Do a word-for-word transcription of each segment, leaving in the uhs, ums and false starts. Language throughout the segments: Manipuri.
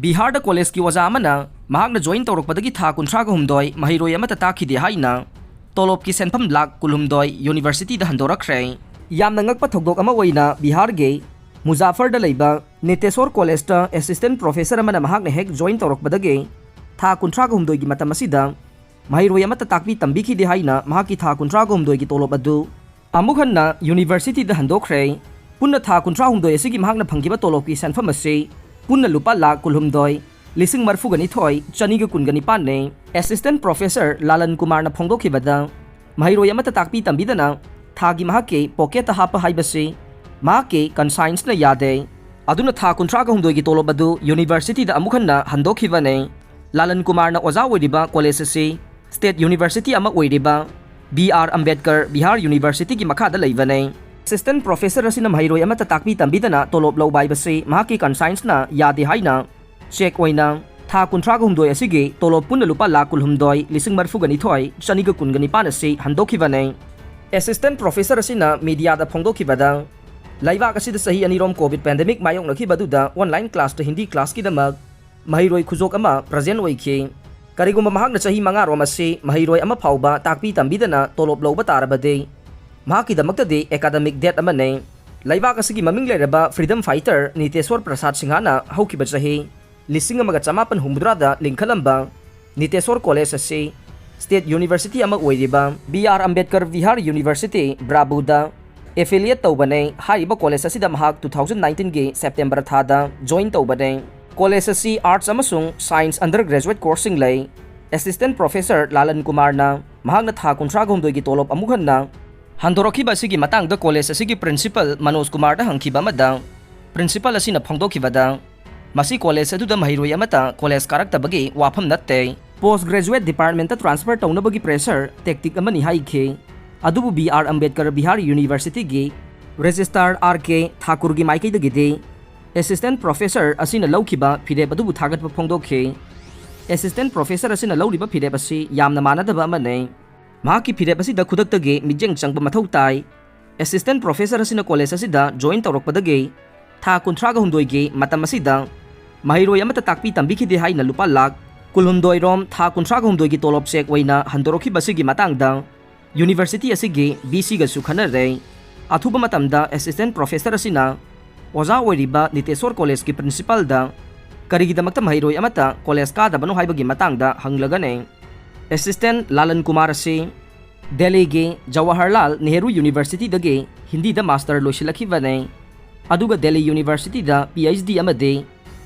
ꯕꯤꯍꯥꯔꯗ ꯀꯣꯂꯦꯖꯀꯤ ꯑꯣꯖꯥ ꯑꯃꯅ ꯃꯍꯥꯛꯅ ꯖꯣꯏꯟ ꯇꯧꯔꯛꯄꯗꯒꯤ ꯊꯥ ꯀꯨꯟꯊ꯭ꯔꯥꯒ ꯍꯨꯝꯗꯣꯏ ꯃꯍꯩꯔꯣꯏ ꯑꯃꯠꯇ ꯇꯥꯛꯈꯤꯗꯦ ꯍꯥꯏꯅ ꯇꯣꯂꯣꯞꯀꯤ ꯁꯦꯟꯐꯝ ꯂꯥꯈ ꯀꯨꯟꯍꯨꯝꯗꯣꯏ ꯌꯨꯅꯤꯚꯔꯁꯤꯇꯤꯗ ꯍꯟꯗꯣꯔꯛꯈ꯭ꯔꯦ꯫ ꯌꯥꯝꯅ ꯉꯛꯄ ꯊꯧꯗꯣꯛ ꯑꯃ ꯑꯣꯏꯅ ꯕꯤꯍꯥꯔꯒꯤ ꯃꯨꯖꯥꯐꯔꯗ ꯂꯩꯕ ꯅꯤꯇꯦꯁꯣꯔ ꯀꯣꯂꯦꯖꯇ ꯑꯦꯁꯤꯁꯇꯦꯟ ꯄ꯭ꯔꯣꯐꯦꯁꯔ ꯑꯃꯅ ꯃꯍꯥꯛꯅ ꯍꯦꯛ ꯖꯣꯏꯟ ꯇꯧꯔꯛꯄꯗꯒꯤ ꯊꯥ ꯀꯨꯟꯊ꯭ꯔꯥꯒ ꯍꯨꯝꯗꯣꯏꯒꯤ ꯃꯇꯝ ꯑꯁꯤꯗ ꯃꯍꯩꯔꯣꯏ ꯑꯃꯠꯇ ꯇꯥꯛꯄꯤ ꯇꯝꯕꯤꯈꯤꯗꯦ ꯍꯥꯏꯅ ꯃꯍꯥꯛꯀꯤ ꯊꯥ ꯀꯨꯟꯊ꯭ꯔꯥꯒ ꯍꯨꯝꯗꯣꯏꯒꯤ ꯇꯣꯂꯣꯞ ꯑꯗꯨ ꯑꯃꯨꯛ ꯍꯟꯅ ꯌꯨꯅꯤꯚꯔꯁꯤꯇꯤꯗ ꯍꯟꯗꯣꯛꯈ꯭ꯔꯦ꯫ ꯄꯨꯟꯅ ꯊꯥ ꯀꯨꯟꯊ꯭ꯔꯥꯍꯨꯝꯗꯣꯏ ꯑꯁꯤꯒꯤ ꯃꯍꯥꯛꯅ ꯐꯪꯈꯤꯕ ꯇꯣꯂꯣꯞꯀꯤ ꯁꯦꯟꯐꯝ ꯑꯁꯤ ꯄꯨꯟꯅ ꯂꯨꯄꯥ ꯂꯥꯈ ꯀꯨꯟꯍꯨꯝꯗꯣꯏ ꯂꯤꯁꯤꯡ ꯃꯔꯤꯐꯨꯒ ꯅꯤꯊꯣꯏ ꯆꯅꯤꯒ ꯀꯨꯟꯒ ꯅꯤꯄꯥꯟꯅꯤ꯫ ꯑꯦꯁꯤꯁꯇꯦꯟ ꯄ꯭ꯔꯣꯐꯦꯁꯔ ꯂꯥꯂꯟ ꯀꯨꯃꯥꯔꯅ ꯐꯣꯡꯗꯣꯛꯈꯤꯕꯗ, ꯃꯍꯩꯔꯣꯏ ꯑꯃꯠꯇ ꯇꯥꯛꯄꯤ ꯇꯝꯕꯤꯗꯅ ꯊꯥꯒꯤ ꯃꯍꯥꯛꯀꯤ ꯄꯣꯀꯦꯠꯇ ꯍꯥꯞꯄ ꯍꯥꯏꯕꯁꯤ ꯃꯍꯥꯛꯀꯤ ꯀꯟꯁꯥꯏꯟꯁꯅ ꯌꯥꯗꯦ꯫ ꯑꯗꯨꯅ ꯊꯥ ꯀꯨꯟꯊ꯭ꯔꯥꯒ ꯍꯨꯝꯗꯣꯏꯒꯤ ꯇꯣꯂꯣꯞ ꯑꯗꯨ ꯌꯨꯅꯤꯚꯔꯁꯤꯇꯤꯗ ꯑꯃꯨꯛ ꯍꯟꯅ ꯍꯟꯗꯣꯛꯈꯤꯕꯅꯤ꯫ ꯂꯥꯂꯟ ꯀꯨꯃꯥꯔꯅ ꯑꯣꯖꯥ ꯑꯣꯏꯔꯤꯕ ꯀꯣꯂꯦꯖ ꯑꯁꯤ ꯁ꯭ꯇꯦꯠ ꯌꯨꯅꯤꯚꯔꯁꯤꯇꯤ ꯑꯃ ꯑꯣꯏꯔꯤꯕ ꯕꯤ ꯑꯥꯔ ꯑꯝꯕꯦꯗꯀꯔ ꯕꯤꯍꯥꯔ ꯌꯨꯅꯤꯚꯔꯁꯤꯇꯤꯒꯤ ꯃꯈꯥꯗ ꯂꯩꯕꯅꯤ꯫ ꯑꯦꯁꯤꯁꯇꯦꯟ ꯄ꯭ꯔꯣꯐꯦꯁꯔ ꯑꯁꯤꯅ ꯃꯍꯩꯔꯣꯏ ꯑꯃꯠꯇ ꯇꯥꯛꯄꯤ ꯇꯝꯕꯤꯗꯅ ꯇꯣꯂꯣꯞ ꯂꯧꯕ ꯍꯥꯏꯕꯁꯤ ꯃꯍꯥꯛꯀꯤ ꯀꯟꯁꯥꯏꯟꯁꯅ ꯌꯥꯗꯦ ꯍꯥꯏꯅ ꯆꯦꯛ ꯑꯣꯏꯅ ꯊꯥ ꯀꯨꯟꯊ꯭ꯔꯥꯒ ꯍꯨꯝꯗꯣꯏ ꯑꯁꯤꯒꯤ ꯇꯣꯂꯣꯞ ꯄꯨꯟꯅ ꯂꯨꯄꯥ ꯂꯥꯈ ꯀꯨꯟꯍꯨꯝꯗꯣꯏ ꯂꯤꯁꯤꯡ ꯃꯔꯤꯐꯨꯒ ꯅꯤꯊꯣꯏ ꯆꯅꯤꯒ ꯀꯨꯟꯒ ꯅꯤꯄꯥꯟ ꯑꯁꯤ ꯍꯟꯗꯣꯛꯈꯤꯕꯅꯤ꯫ ꯑꯦꯁꯤꯁꯇꯦꯟ ꯄ꯭ꯔꯣꯐꯦꯁꯔ ꯑꯁꯤꯅ ꯃꯤꯗꯤꯌꯥꯗ ꯐꯣꯡꯗꯣꯛꯈꯤꯕꯗ, ꯂꯩꯕꯥꯛ ꯑꯁꯤꯗ ꯆꯍꯤ ꯑꯅꯤꯔꯣꯝ ꯀꯣꯚꯤꯗ ꯄꯦꯟꯗꯦꯃꯤꯛ ꯃꯥꯌꯣꯛꯅꯈꯤꯕ ꯑꯗꯨꯗ ꯑꯣꯟꯂꯥꯏꯟ ꯀ꯭ꯂꯥꯁꯇ ꯍꯤꯟꯗꯤ ꯀ꯭ꯂꯥꯁꯀꯤꯗꯃꯛ ꯃꯍꯩꯔꯣꯏ ꯈꯨꯖꯣꯛ ꯑꯃ ꯄ꯭ꯔꯖꯦꯟ ꯑꯣꯏꯈꯤ꯫ ꯀꯔꯤꯒꯨꯝꯕ ꯃꯍꯥꯛꯅ ꯆꯍꯤ ꯃꯉꯥꯔꯣꯝ ꯑꯁꯤ ꯃꯍꯩꯔꯣꯏ ꯑꯃ ꯐꯥꯎꯕ ꯇꯥꯛꯄꯤ ꯇꯝꯕꯤꯗꯅ ꯇꯣꯂꯣꯞ ꯂꯧꯕ ꯇꯥꯔꯕꯗꯤ, ꯃꯍꯥꯛꯀꯤꯗꯃꯛꯇꯗꯤ ꯑꯦꯀꯥꯗꯃꯤꯛ ꯗꯦꯠ ꯑꯃꯅꯤ꯫ ꯂꯩꯕꯥꯛ ꯑꯁꯤꯒꯤ ꯃꯃꯤꯡ ꯂꯩꯔꯕ ꯐ꯭ꯔꯤꯗꯝ ꯐꯥꯏꯇꯔ ꯅꯤꯇꯦꯁ꯭ꯋꯔ ꯄ꯭ꯔꯁꯥꯗ ꯁꯤꯡꯍꯅ ꯍꯧꯈꯤꯕ ꯆꯍꯤ ꯂꯤꯁꯤꯡ ꯑꯃꯒ ꯆꯃꯥꯄꯟ ꯍꯨꯝꯐꯨꯇꯔꯥꯗ ꯂꯤꯡꯈꯠꯂꯝꯕ ꯅꯤꯇꯦꯁ꯭ꯋꯔ ꯀꯣꯂꯦꯖ ꯑꯁꯤ ꯁ꯭ꯇꯦꯠ ꯌꯨꯅꯤꯚꯔꯁꯤꯇꯤ ꯑꯃ ꯑꯣꯏꯔꯤꯕ B R Ambedkar Bihar university, ꯕ꯭ꯔꯥꯕꯨꯗ ꯑꯦꯐꯤꯂꯤꯌꯦꯠ ꯇꯧꯕꯅꯦ꯫ ꯍꯥꯏꯔꯤꯕ ꯀꯣꯂꯦꯖ ꯑꯁꯤꯗ ꯃꯍꯥꯛ two thousand nineteenꯒꯤ ꯁꯦꯞꯇꯦꯝꯕꯔ ꯊꯥꯗ ꯖꯣꯏꯟ ꯇꯧꯕꯅꯦ꯫ ꯀꯣꯂꯦꯖ ꯑꯁꯤ ꯑꯥꯔꯠꯁ ꯑꯃꯁꯨꯡ ꯁꯥꯏꯟꯁ ꯑꯟꯗꯔ ꯒ꯭ꯔꯦꯖꯨꯋꯦꯠ ꯀꯣꯔꯁꯁꯤꯡ ꯂꯩ꯫ ꯑꯦꯁꯤꯁꯇꯦꯟ ꯄ꯭ꯔꯣꯐꯦꯁꯔ ꯂꯥꯂꯟ ꯀꯨꯃꯥꯔꯅ ꯃꯍꯥꯛꯅ ꯊꯥ ꯀꯨꯟꯊ꯭ꯔꯥꯒ ꯍꯨꯝꯗꯣꯏꯒꯤ ꯇꯣꯂꯣꯞ ꯑꯃꯨꯛ ꯍꯟꯅ ꯍꯟꯗꯣꯔꯛꯈꯤꯕ ꯑꯁꯤꯒꯤ ꯃꯇꯥꯡꯗ ꯀꯣꯂꯦꯖ ꯑꯁꯤꯒꯤ ꯄ꯭ꯔꯤꯟꯁꯤꯄꯜ ꯃꯅꯣꯖ ꯀꯨꯃꯥꯔꯗ ꯍꯪꯈꯤꯕ ꯑꯃꯗ, ꯄ꯭ꯔꯤꯟꯁꯤꯄꯜ ꯑꯁꯤꯅ ꯐꯣꯡꯗꯣꯛꯈꯤꯕꯗ, ꯃꯁꯤ ꯀꯣꯂꯦꯖ ꯑꯗꯨꯗ ꯃꯍꯩꯔꯣꯏ ꯑꯃꯠꯇ ꯀꯣꯂꯦꯖ ꯀꯥꯔꯛꯇꯕꯒꯤ ꯋꯥꯐꯝ ꯅꯠꯇꯦ꯫ ꯄꯣꯁ ꯒ꯭ꯔꯦꯖꯨꯋꯦꯠ ꯗꯤꯄꯥꯔꯠꯃꯦꯟꯇ ꯇ꯭ꯔꯥꯟꯁꯐꯔ ꯇꯧꯅꯕꯒꯤ ꯄ꯭ꯔꯦꯁꯔ ꯇꯦꯛꯇꯤꯛ ꯑꯃꯅꯤ ꯍꯥꯏꯈꯤ꯫ ꯑꯗꯨꯕꯨ ꯕꯤ ꯑꯥꯔ ꯑꯝꯕꯦꯗꯀꯔ ꯕꯤꯍꯥꯔ ꯌꯨꯅꯤꯚꯔꯁꯤꯇꯤꯒꯤ ꯔꯦꯖꯤꯁꯇ꯭ꯔꯥꯔ ꯑꯥꯔ ꯀꯦ ꯊꯥꯀꯨꯔꯒꯤ ꯃꯥꯏꯀꯩꯗꯒꯤꯗꯤ ꯑꯦꯁꯤꯁꯇꯦꯟ ꯄ꯭ꯔꯣꯐꯦꯁꯔ ꯑꯁꯤꯅ ꯂꯧꯈꯤꯕ ꯐꯤꯔꯦꯞ ꯑꯗꯨꯕꯨ ꯊꯥꯒꯠꯄ ꯐꯣꯡꯗꯣꯛꯈꯤ꯫ ꯑꯦꯁꯤꯁꯇꯦꯟ ꯄ꯭ꯔꯣꯐꯦꯁꯔ ꯑꯁꯤꯅ ꯂꯧꯔꯤꯕ ꯐꯤꯔꯦꯞ ꯑꯁꯤ ꯌꯥꯝꯅ ꯃꯥꯟꯅꯗꯕ ꯑꯃꯅꯤ꯫ ꯃꯍꯥꯛꯀꯤ ꯐꯤꯔꯦꯞ ꯑꯁꯤꯗ ꯈꯨꯗꯛꯇꯒꯤ ꯃꯤꯠꯌꯦꯡ ꯆꯪꯕ ꯃꯊꯧ ꯇꯥꯏ꯫ ꯑꯦꯁꯤꯁꯇꯦꯟ ꯄ꯭ꯔꯣꯐꯦꯁꯔ ꯑꯁꯤꯅ ꯀꯣꯂꯦꯖ ꯑꯁꯤꯗ ꯖꯣꯏꯟ ꯇꯧꯔꯛꯄꯗꯒꯤ ꯊꯥ ꯀꯨꯟꯊ꯭ꯔꯥꯒ ꯍꯨꯝꯗꯣꯏꯒꯤ ꯃꯇꯝ ꯑꯁꯤꯗ ꯃꯍꯩꯔꯣꯏ ꯑꯃꯠꯇ ꯇꯥꯛꯄꯤ ꯇꯝꯕꯤꯈꯤꯗꯦ ꯍꯥꯏꯅ ꯂꯨꯄꯥ ꯂꯥꯈ ꯀꯨꯟꯍꯨꯝꯗꯣꯏ ꯔꯣꯝ ꯊꯥ ꯀꯨꯟꯊ꯭ꯔꯥꯒ ꯍꯨꯝꯗꯣꯏꯒꯤ ꯇꯣꯂꯣꯞ ꯆꯦꯛ ꯑꯣꯏꯅ ꯍꯟꯗꯣꯔꯛꯈꯤꯕ ꯑꯁꯤꯒꯤ ꯃꯇꯥꯡꯗ university ꯑꯁꯤꯒꯤ VCꯒꯁꯨ ꯈꯟꯅꯔꯦ꯫ ꯑꯊꯨꯕ ꯃꯇꯝꯗ assistant professor ꯑꯁꯤꯅ ꯑꯣꯖꯥ ꯑꯣꯏꯔꯤꯕ ꯅꯤꯇꯦꯁꯣꯔ collegeꯀꯤ principalꯗ ꯀꯔꯤꯒꯤꯗꯃꯛꯇ ꯃꯍꯩꯔꯣꯏ ꯑꯃꯠꯇ college ꯀꯥꯗꯕꯅꯣ ꯍꯥꯏꯕꯒꯤ ꯃꯇꯥꯡꯗ ꯍꯪꯂꯒꯅꯤ꯫ Assistant ꯂꯥꯂꯟ ꯀꯨꯃꯥꯔ ꯑꯁꯤ ꯗꯦꯜꯂꯤꯒꯤ ꯖꯋꯥꯍꯔꯂꯥꯜ ꯅꯦꯍꯔꯨ Universityꯗꯒꯤ ꯍꯤꯟꯗꯤꯗ master ꯂꯣꯏꯁꯤꯜꯂꯛꯈꯤꯕꯅꯤ꯫ ꯑꯗꯨꯒ ꯗꯦꯜꯂꯤ Universityꯗ PhD ꯑꯃꯗꯤ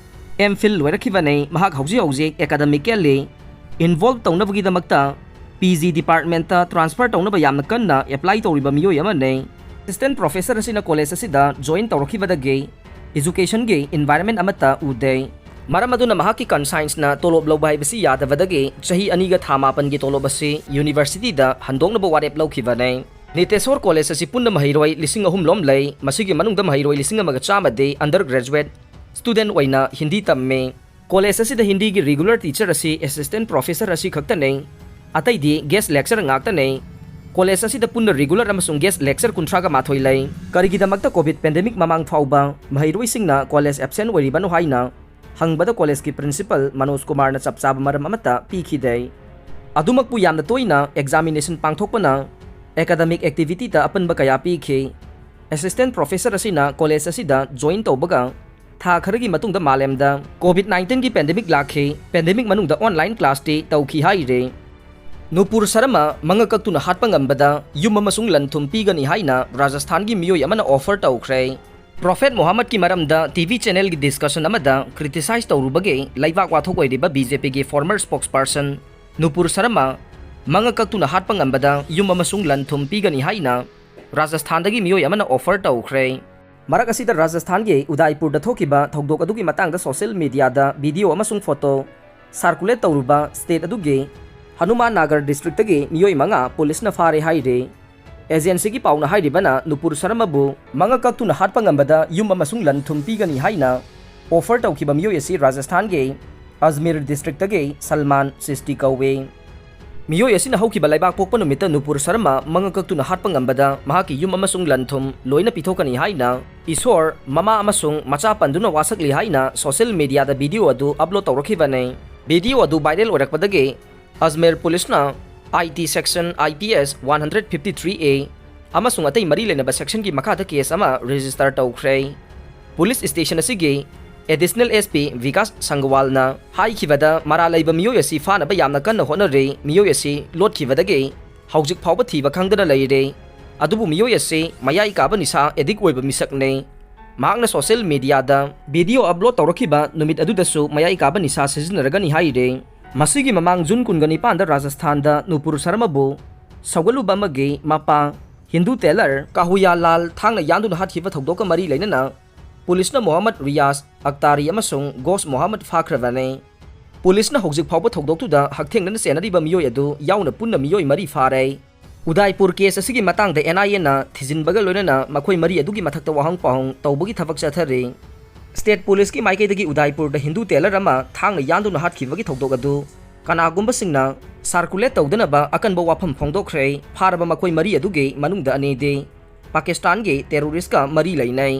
MPhil ꯂꯣꯏꯔꯛꯈꯤꯕꯅꯤ꯫ ꯃꯍꯥꯛ ꯍꯧꯖꯤꯛ ꯍꯧꯖꯤꯛ academically involve ꯇꯧꯅꯕꯒꯤꯗꯃꯛꯇ PG departmentꯇ transfer ꯇꯧꯅꯕ ꯌꯥꯝꯅ ꯀꯟꯅ apply ꯇꯧꯔꯤꯕ ꯃꯤꯑꯣꯏ ꯑꯃꯅꯤ꯫ Assistant professor ꯑꯁꯤꯅ college ꯑꯁꯤꯗ join ꯇꯧꯔꯛꯈꯤꯕꯗꯒꯤ educationꯒꯤ environment ꯑꯃꯠꯇ ꯎꯗꯦ꯫ ꯃꯔꯝ ꯑꯗꯨꯅ ꯃꯍꯥꯛꯀꯤ conscienceꯅ ꯇꯣꯂꯣꯞ ꯂꯧꯕ ꯍꯥꯏꯕꯁꯤ ꯌꯥꯗꯕꯗꯒꯤ ꯆꯍꯤ ꯑꯅꯤꯒ ꯊꯥ ꯃꯥꯄꯟꯒꯤ ꯇꯣꯂꯣꯞ ꯑꯁꯤ universityꯗ ꯍꯟꯗꯣꯛꯅꯕ ꯋꯥꯔꯦꯞ ꯂꯧꯈꯤꯕꯅꯤ꯫ ꯅꯤꯇꯦꯁꯣꯔ college ꯑꯁꯤ ꯄꯨꯟꯅ ꯃꯍꯩꯔꯣꯏ ꯂꯤꯁꯤꯡ ꯑꯍꯨꯝ ꯂꯣꯝ ꯂꯩ꯫ ꯃꯁꯤꯒꯤ ꯃꯅꯨꯡꯗ ꯃꯍꯩꯔꯣꯏ ꯂꯤꯁꯤꯡ ꯑꯃꯒ ꯆꯥꯝꯃꯗꯤ undergraduate student ꯑꯣꯏꯅ ꯍꯤꯟꯗꯤ ꯇꯝꯃꯤ꯫ College ꯑꯁꯤꯗ ꯍꯤꯟꯗꯤꯒꯤ regular teacher ꯑꯁꯤ assistant professor ꯑꯁꯤ ꯈꯛꯇꯅꯤ꯫ ꯑꯇꯩꯗꯤ guest lecturer ꯉꯥꯛꯇꯅꯤ꯫ College ꯑꯁꯤꯗ ꯄꯨꯟꯅ regular ꯑꯃꯁꯨꯡ guest lecturer ꯀꯨꯟꯊ꯭ꯔꯥꯒ ꯃꯥꯊꯣꯏ ꯂꯩ꯫ ꯀꯔꯤꯒꯤꯗꯃꯛꯇ COVID pandemic ꯃꯃꯥꯡ ꯐꯥꯎꯕ ꯃꯍꯩꯔꯣꯏꯁꯤꯡꯅ college absent ꯑꯣꯏꯔꯤꯕꯅꯣ ꯍꯥꯏꯅ ꯍꯪꯕꯗ collegeꯀꯤ principal ꯃꯅꯣꯖ ꯀꯨꯃꯥꯔꯅ ꯆꯞ ꯆꯥꯕ ꯃꯔꯝ ꯑꯃꯠꯇ ꯄꯤꯈꯤꯗꯦ꯫ ꯑꯗꯨꯃꯛꯄꯨ ꯌꯥꯝꯅ ꯇꯣꯏꯅ examination ꯄꯥꯡꯊꯣꯛꯄꯅ academic activityꯗ ꯑꯄꯟꯕ ꯀꯌꯥ ꯄꯤꯈꯤ꯫ Assistant professor ꯑꯁꯤꯅ college ꯑꯁꯤꯗ join ꯇꯧꯕꯒ ꯊꯥ ꯈꯔꯒꯤ ꯃꯇꯨꯡꯗ ꯃꯥꯂꯦꯝꯗ COVID nineteenꯒꯤ pandemic ꯂꯥꯛꯈꯤ꯫ Pandemic ꯃꯅꯨꯡꯗ online classꯇꯤ ꯇꯧꯈꯤ ꯍꯥꯏꯔꯤ꯫ ꯅꯨꯄꯨꯔ ꯁꯔꯃ ꯃꯉꯛ ꯀꯛꯇꯨꯅ ꯍꯥꯠꯄ ꯉꯝꯕꯗ ꯌꯨꯝ ꯑꯃꯁꯨꯡ ꯂꯟ ꯊꯨꯝ ꯄꯤꯒꯅꯤ ꯍꯥꯏꯅ ꯔꯥꯖꯁꯊꯥꯟꯒꯤ ꯃꯤꯑꯣꯏ ꯑꯃꯅ offer ꯇꯧꯈ꯭ꯔꯦ꯫ Prophet ꯃꯨꯍꯝꯃꯗꯀꯤ ꯃꯔꯝꯗ TV channelꯒꯤ discussion ꯑꯃꯗ criticize ꯇꯧꯔꯨꯕꯒꯤ ꯂꯩꯕꯥꯛ ꯋꯥꯊꯣꯛ ꯑꯣꯏꯔꯤꯕ BJPꯒꯤ former spokesperson ꯅꯨꯄꯨꯔ ꯁꯔꯃ ꯃꯉꯛ ꯀꯛꯇꯨꯅ ꯍꯥꯠꯄ ꯉꯝꯕꯗ ꯌꯨꯝ ꯑꯃꯁꯨꯡ ꯂꯟ ꯊꯨꯝ ꯄꯤꯒꯅꯤ ꯍꯥꯏꯅ ꯔꯥꯖꯁꯊꯥꯟꯗꯒꯤ ꯃꯤꯑꯣꯏ ꯑꯃꯅ offer ꯇꯧꯈ꯭ꯔꯦ꯫ ꯃꯔꯛ ꯑꯁꯤꯗ ꯔꯥꯖꯁꯊꯥꯟꯒꯤ ꯎꯗꯥꯏꯄꯨꯔꯗ ꯊꯣꯛꯈꯤꯕ ꯊꯧꯗꯣꯛ ꯑꯗꯨꯒꯤ ꯃꯇꯥꯡꯗ social mediaꯗ video ꯑꯃꯁꯨꯡ photo circulate ꯇꯧꯔꯨꯕ state ꯑꯗꯨꯒꯤ ꯍꯅꯨꯃꯥꯟ ꯅꯥꯒꯔ districtꯇꯒꯤ ꯃꯤꯑꯣꯏ ꯃꯉꯥ policeꯅ ꯐꯥꯔꯦ ꯍꯥꯏꯔꯤ꯫ Agencyꯒꯤ ꯄꯥꯎꯅ ꯍꯥꯏꯔꯤꯕꯅ ꯅꯨꯄꯨꯔ ꯁꯔꯃꯕꯨ ꯃꯉꯛ ꯀꯛꯇꯨꯅ ꯍꯥꯠꯄ ꯉꯝꯕꯗ ꯌꯨꯝ ꯑꯃꯁꯨꯡ ꯂꯟ ꯊꯨꯝ ꯄꯤꯒꯅꯤ ꯍꯥꯏꯅ offer ꯇꯧꯈꯤꯕ ꯃꯤꯑꯣꯏ ꯑꯁꯤ ꯔꯥꯖꯁꯊꯥꯟꯒꯤ ꯑꯖꯃꯤꯔ districtꯇꯒꯤ ꯁꯜꯃꯥꯟ ꯁꯤꯁꯇꯤ ꯀꯧꯏ꯫ ꯃꯤꯑꯣꯏ ꯑꯁꯤꯅ ꯍꯧꯈꯤꯕ ꯂꯩꯕꯥꯛ ꯄꯣꯛꯄ ꯅꯨꯃꯤꯠꯇ ꯅꯨꯄꯨꯔ ꯁꯔꯃ ꯃꯉꯛ ꯀꯛꯇꯨꯅ ꯍꯥꯠꯄ ꯉꯝꯕꯗ ꯃꯍꯥꯛꯀꯤ ꯌꯨꯝ ꯑꯃꯁꯨꯡ ꯂꯟ ꯊꯨꯝ ꯂꯣꯏꯅ ꯄꯤꯊꯣꯛꯀꯅꯤ ꯍꯥꯏꯅ ꯏꯁꯣꯔ, ꯃꯃꯥ ꯑꯃꯁꯨꯡ ꯃꯆꯥ ꯄꯟꯗꯨꯅ ꯋꯥꯁꯛꯂꯤ ꯍꯥꯏꯅ ꯁꯣꯁꯤꯌꯦꯜ ꯃꯤꯗꯤꯌꯥꯗ ꯚꯤꯗꯤꯑꯣ ꯑꯗꯨ ꯑꯞꯂꯣꯗ ꯇꯧꯔꯛꯈꯤꯕꯅꯤ꯫ ꯚꯤꯗꯤꯑꯣ ꯑꯗꯨ ꯚꯥꯏꯔꯦꯜ ꯑꯣꯏꯔꯛꯄꯗꯒꯤ ꯑꯖꯃꯦꯔ ꯄꯨꯂꯤꯁꯅ I T section, I P S one hundred fifty three A ꯑꯃꯁꯨꯡ ꯑꯇꯩ ꯃꯔꯤ ꯂꯩꯅꯕ ꯁꯦꯛꯁꯟꯒꯤ ꯃꯈꯥꯗ ꯀꯦꯁ ꯑꯃ ꯔꯦꯖꯤꯁꯇꯔ ꯇꯧꯈ꯭ꯔꯦ꯫ ꯄꯨꯂꯤꯁ ꯁ꯭ꯇꯦꯁꯟ ꯑꯁꯤꯒꯤ ꯑꯦꯗꯤꯁꯅꯦꯜ ꯑꯦꯁ ꯄꯤ ꯕꯤꯀꯥꯁ ꯁꯪꯒꯋꯥꯜꯅ ꯍꯥꯏꯈꯤꯕꯗ, ꯃꯔꯥꯜ ꯂꯩꯕ ꯃꯤꯑꯣꯏ ꯑꯁꯤ ꯐꯥꯅꯕ ꯌꯥꯝꯅ ꯀꯟꯅ ꯍꯣꯠꯅꯔꯤ꯫ ꯃꯤꯑꯣꯏ ꯑꯁꯤ ꯂꯣꯠꯈꯤꯕꯗꯒꯤ ꯍꯧꯖꯤꯛ ꯐꯥꯎꯕ ꯊꯤꯕ ꯈꯪꯗꯅ ꯂꯩꯔꯦ꯫ ꯑꯗꯨꯕꯨ ꯃꯤꯑꯣꯏ ꯑꯁꯤ ꯃꯌꯥꯏ ꯀꯥꯕ ꯅꯤꯁꯥ ꯑꯦꯗꯤꯛ ꯑꯣꯏꯕ ꯃꯤꯁꯛꯅꯤ꯫ ꯃꯍꯥꯛꯅ ꯁꯣꯁꯤꯌꯦꯜ ꯃꯤꯗꯤꯌꯥꯗ ꯚꯤꯗꯤꯑꯣ ꯑꯞꯂꯣꯗ ꯇꯧꯔꯛꯈꯤꯕ ꯅꯨꯃꯤꯠ ꯑꯗꯨꯗꯁꯨ ꯃꯌꯥꯏ ꯀꯥꯕ ꯅꯤꯁꯥ ꯁꯤꯖꯤꯟꯅꯔꯒꯅꯤ ꯍꯥꯏꯔꯦ꯫ ꯃꯁꯤꯒꯤ ꯃꯃꯥꯡ ꯖꯨꯟ ꯀꯨꯟꯒ ꯅꯤꯄꯥꯟꯗ ꯔꯥꯖꯁꯊꯥꯟꯗ ꯅꯨꯄꯨꯔ ꯁꯔꯃꯕꯨ ꯁꯧꯒꯠꯂꯨꯕ ꯑꯃꯒꯤ ꯃꯄꯥ, ꯍꯤꯟꯗꯨ ꯇꯦꯂꯔ ꯀꯥꯍꯨꯌꯥ ꯂꯥꯜ ꯊꯥꯡꯅ ꯌꯥꯟꯗꯨꯅ ꯍꯥꯠꯈꯤꯕ ꯊꯧꯗꯣꯛꯀ ꯃꯔꯤ ꯂꯩꯅꯅ ꯄꯨꯂꯤꯁꯅ ꯃꯣꯍꯝꯃꯗ ꯔꯤꯌꯥꯖ ꯑꯛꯇꯥꯔꯤ ꯑꯃꯁꯨꯡ ꯒꯣꯁ ꯃꯣꯍꯝꯃꯗ ꯐꯥꯈ꯭ꯔꯕꯅꯤ꯫ ꯄꯨꯂꯤꯁꯅ ꯍꯧꯖꯤꯛ ꯐꯥꯎꯕ ꯊꯧꯗꯣꯛꯇꯨꯗ ꯍꯛꯊꯦꯡꯅꯅ ꯆꯦꯟꯅꯔꯤꯕ ꯃꯤꯑꯣꯏ ꯑꯗꯨ ꯌꯥꯎꯅ ꯄꯨꯟꯅ ꯃꯤꯑꯣꯏ ꯃꯔꯤ ꯐꯥꯔꯦ꯫ ꯎꯗꯥꯏꯄꯨꯔ ꯀꯦꯁ ꯑꯁꯤꯒꯤ ꯃꯇꯥꯡꯗ ꯑꯦꯟ ꯑꯥꯏ ꯑꯦꯅ ꯊꯤꯖꯤꯟꯕꯒ ꯂꯣꯏꯅꯅ ꯃꯈꯣꯏ ꯃꯔꯤ ꯑꯗꯨꯒꯤ ꯃꯊꯛꯇ ꯋꯥꯍꯪ ꯄꯥꯎꯍꯪ ꯇꯧꯕꯒꯤ ꯊꯕꯛ ꯆꯠꯊꯔꯤ꯫ ꯁ꯭ꯇꯦꯠ ꯄꯨꯂꯤꯁꯀꯤ ꯃꯥꯏꯀꯩꯗꯒꯤ ꯎꯗꯥꯏꯄꯨꯔꯗ ꯍꯤꯟꯗꯨ ꯇꯦꯂꯔ ꯑꯃ ꯊꯥꯡꯅ ꯌꯥꯟꯗꯨꯅ ꯍꯥꯠꯈꯤꯕꯒꯤ ꯊꯧꯗꯣꯛ ꯑꯗꯨ ꯀꯅꯥꯒꯨꯝꯕꯁꯤꯡꯅ ꯁꯥꯔꯀꯨꯂꯦꯠ ꯇꯧꯗꯅꯕ ꯑꯀꯟꯕ ꯋꯥꯐꯝ ꯐꯣꯡꯗꯣꯛꯈ꯭ꯔꯦ꯫ ꯐꯥꯔꯕ ꯃꯈꯣꯏ ꯃꯔꯤ ꯑꯗꯨꯒꯤ ꯃꯅꯨꯡꯗ ꯑꯅꯤꯗꯤ ꯄꯥꯀꯤꯁꯇꯥꯟꯒꯤ ꯇꯦꯔꯣꯔꯤꯁꯀ ꯃꯔꯤ ꯂꯩꯅꯩ꯫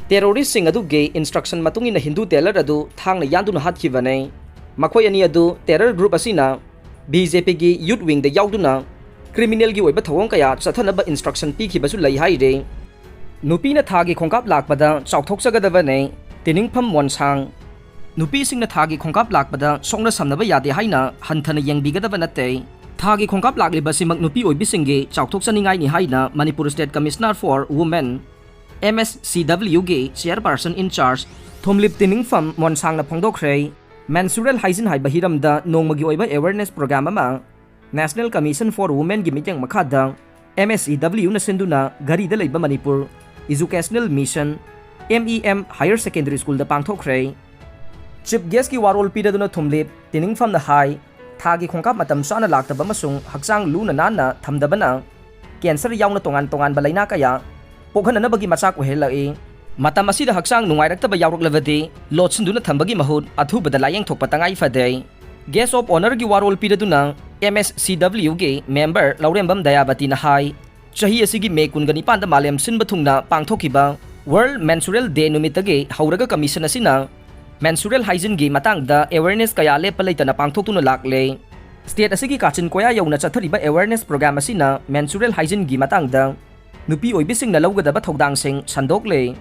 ꯇꯦꯔꯣꯔꯤꯁꯁꯤꯡ ꯑꯗꯨꯒꯤ ꯏꯟꯁꯇ꯭ꯔꯛꯁꯟ ꯃꯇꯨꯡ ꯏꯟꯅ ꯍꯤꯟꯗꯨ ꯇꯦꯂꯔ ꯑꯗꯨ ꯊꯥꯡꯅ ꯌꯥꯟꯗꯨꯅ ꯍꯥꯠꯈꯤꯕꯅꯤ꯫ ꯃꯈꯣꯏ ꯑꯅꯤ ꯑꯗꯨ ꯇꯦꯔꯔ ꯒ꯭ꯔꯨꯞ ꯑꯁꯤꯅ ꯕꯤ ꯖꯦ ꯄꯤꯒꯤ ꯌꯨꯠ ꯋꯤꯡꯗ ꯌꯥꯎꯗꯨꯅ ꯀ꯭ꯔꯤꯃꯤꯅꯦꯜꯒꯤ ꯑꯣꯏꯕ ꯊꯧꯑꯣꯡ ꯀꯌꯥ ꯆꯠꯊꯅꯕ ꯏꯟꯁꯇ꯭ꯔꯛꯁꯟ ꯄꯤꯈꯤꯕꯁꯨ ꯂꯩ ꯍꯥꯏꯔꯤ꯫ ꯅꯨꯄꯤꯅ ꯊꯥꯒꯤ ꯈꯣꯡꯀꯥꯞ ꯂꯥꯛꯄꯗ ꯆꯥꯎꯊꯣꯛꯆꯒꯗꯕꯅꯤ, ꯇꯤꯅꯤꯡꯐꯝ ꯃꯣꯟꯁꯥꯡ꯫ ꯅꯨꯄꯤꯁꯤꯡꯅ ꯊꯥꯒꯤ ꯈꯣꯡꯀꯥꯞ ꯂꯥꯛꯄꯗ ꯁꯣꯛꯅ ꯁꯝꯅꯕ ꯌꯥꯗꯦ ꯍꯥꯏꯅ ꯍꯟꯊꯅ ꯌꯦꯡꯕꯤꯒꯗꯕ ꯅꯠꯇꯦ꯫ ꯊꯥꯒꯤ ꯈꯣꯡꯀꯥꯞ ꯂꯥꯛꯂꯤꯕꯁꯤꯃꯛ ꯅꯨꯄꯤ ꯑꯣꯏꯕꯤꯁꯤꯡꯒꯤ ꯆꯥꯎꯊꯣꯛꯆꯅꯤꯡꯉꯥꯏꯅꯤ ꯍꯥꯏꯅ Manipur state commissioner for women, M S C ꯗꯕ꯭ꯂꯤꯌꯨꯒꯤ ꯆꯤꯌꯔꯄꯥꯔꯁꯟ ꯏꯟ ꯆꯥꯔꯖ ꯊꯨꯝꯂꯤꯞ ꯇꯤꯅꯤꯡꯐꯝ ꯃꯣꯟꯁꯥꯡꯅ ꯐꯣꯡꯗꯣꯛꯈ꯭ꯔꯦ꯫ ꯃꯦꯟꯁꯨꯔꯦꯜ ꯍꯥꯏꯖꯤꯟ ꯍꯥꯏꯕ ꯍꯤꯔꯝꯗ ꯅꯣꯡꯃꯒꯤ ꯑꯣꯏꯕ ꯑꯦꯋꯦꯔꯅꯦꯁ ꯄ꯭ꯔꯣꯒ꯭ꯔꯥꯝ ꯑꯃ ꯅꯦꯁꯅꯦꯜ ꯀꯃꯤꯁꯟ ꯐꯣꯔ ꯋꯨꯃꯦꯟꯒꯤ ꯃꯤꯠꯌꯦꯡ ꯃꯈꯥꯗ ꯑꯦꯝ ꯑꯦꯁ ꯁꯤ ꯗꯕ꯭ꯂꯤꯌꯨꯅ ꯁꯤꯟꯗꯨꯅ ꯘꯔꯤꯗ ꯂꯩꯕ Manipur educational mission, M E M, higher secondary ꯁ꯭ꯀꯨꯜꯗ ꯄꯥꯡꯊꯣꯛꯈ꯭ꯔꯦ꯫ ꯆꯤꯐ ꯒꯦꯁꯀꯤ ꯋꯥꯔꯣꯜ ꯄꯤꯔꯗꯨꯅ ꯊꯨꯝꯂꯤꯞ ꯇꯤꯅꯤꯡꯐꯝꯅ ꯍꯥꯏ, ꯊꯥꯒꯤ ꯈꯣꯡꯀꯥꯞ ꯃꯇꯝ ꯆꯥꯅ ꯂꯥꯛꯇꯕ ꯑꯃꯁꯨꯡ ꯍꯛꯆꯥꯡ ꯂꯨꯅ ꯅꯥꯟꯅ ꯊꯝꯗꯕꯅ ꯀꯦꯟꯁꯔ ꯌꯥꯎꯅ ꯇꯣꯉꯥꯟ ꯇꯣꯉꯥꯟꯕ ꯂꯥꯏꯅꯥ ꯀꯌꯥ ꯄꯣꯛꯍꯟꯅꯅꯕꯒꯤ ꯃꯆꯥꯛ ꯑꯣꯏꯍꯜꯂꯛꯏ꯫ ꯃꯇꯝ ꯑꯁꯤꯗ ꯍꯛꯆꯥꯡ ꯅꯨꯡꯉꯥꯏꯔꯛꯇꯕ ꯌꯥꯎꯔꯛꯂꯕꯗꯤ ꯂꯣꯠꯁꯤꯟꯗꯨꯅ ꯊꯝꯕꯒꯤ ꯃꯍꯨꯠ ꯑꯊꯨꯕꯗ ꯂꯥꯌꯦꯡꯊꯣꯛꯄ ꯇꯉꯥꯏ ꯐꯗꯦ꯫ ꯒꯦꯁ ꯑꯣꯐ ꯑꯣꯅꯔꯒꯤ ꯋꯥꯔꯣꯜ ꯄꯤꯔꯗꯨꯅ ꯑꯦꯝ ꯑꯦꯁ ꯁꯤ ꯗꯕ꯭ꯂꯤꯌꯨꯒꯤ ꯃꯦꯝꯕꯔ ꯂꯧꯔꯦꯝꯕꯝ ꯗꯌꯥꯕꯇꯤꯅ ꯍꯥꯏ꯫ ꯆꯍꯤ ꯑꯁꯤꯒꯤ ꯃꯦ ꯀꯨꯟꯒ ꯅꯤꯄꯥꯟꯗ ꯃꯥꯂꯦꯝ ꯁꯤꯟꯕ ꯊꯨꯡꯅ ꯄꯥꯡꯊꯣꯛꯈꯤꯕ World Menstrual Day ꯅꯨꯃꯤꯠꯇꯒꯤ ꯍꯧꯔꯒ ꯀꯃꯤꯁꯟ ꯑꯁꯤꯅ menstrual hygiene ꯒꯤ ꯃꯇꯥꯡꯗ awareness ꯀꯌꯥ ꯂꯦꯞꯄ ꯂꯩꯇꯅ ꯄꯥꯡꯊꯣꯛꯇꯨꯅ ꯂꯥꯛꯂꯦ꯫ State ꯑꯁꯤꯒꯤ ꯀꯥꯆꯤꯟ ꯀꯣꯌꯥ ꯌꯧꯅ ꯆꯠꯊꯔꯤꯕ awareness program ꯑꯁꯤꯅ menstrual hygiene ꯒꯤ ꯃꯇꯥꯡꯗ ꯅꯨꯄꯤ ꯑꯣꯏꯕꯤꯁꯤꯡꯅ ꯂꯧꯒꯗꯕ ꯊꯧꯗꯥꯡꯁꯤꯡ ꯁꯟꯗꯣꯛꯂꯦ꯫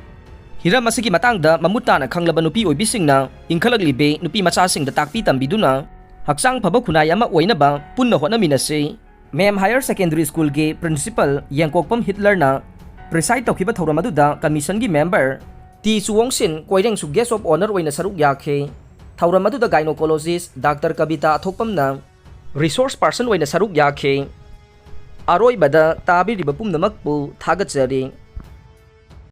ꯍꯤꯔꯝ ꯑꯁꯤꯒꯤ ꯃꯇꯥꯡꯗ ꯃꯃꯨꯠ ꯇꯥꯅ ꯈꯪꯂꯕ ꯅꯨꯄꯤ ꯑꯣꯏꯕꯤꯁꯤꯡꯅ ꯏꯟꯈꯠꯂꯛꯂꯤꯕꯤ ꯅꯨꯄꯤ ꯃꯆꯥꯁꯤꯡꯗ ꯇꯥꯛꯄꯤ ꯇꯝꯕꯤꯗꯨꯅ ꯍꯛꯆꯥꯡ ꯐꯕ ꯈꯨꯟꯅꯥꯏ ꯑꯃ ꯑꯣꯏꯅꯕ ꯄꯨꯟꯅ ꯍꯣꯠꯅꯃꯤꯟꯅꯁꯤ꯫ ꯃꯦꯝ Higher Secondary School ꯒꯤ principal ꯌꯦꯡꯀꯣꯛꯄꯝ ꯍꯤꯠꯂꯔꯅ preside ꯇꯧꯈꯤꯕ ꯊꯧꯔꯝ ꯑꯗꯨꯗ ꯀꯃꯤꯁꯟꯒꯤ ꯃꯦꯝꯕꯔ ꯇꯤ ꯆꯨꯋꯣꯡꯁꯤꯟ ꯀꯣꯏꯔꯦꯡꯁꯨ guest of honour ꯑꯣꯏꯅ ꯁꯔꯨꯛ ꯌꯥꯈꯤ꯫ ꯊꯧꯔꯝ ꯑꯗꯨꯗ gynecologist ꯗꯥꯛꯇꯔ ꯀꯕꯤꯇꯥ ꯑꯊꯣꯛꯄꯝꯅ resource person ꯑꯣꯏꯅ ꯁꯔꯨꯛ ꯌꯥꯈꯤ꯫ ꯑꯔꯣꯏꯕꯗ ꯇꯥꯕꯤꯔꯤꯕ ꯄꯨꯝꯅꯃꯛꯄꯨ ꯊꯥꯒꯠꯆꯔꯤ꯫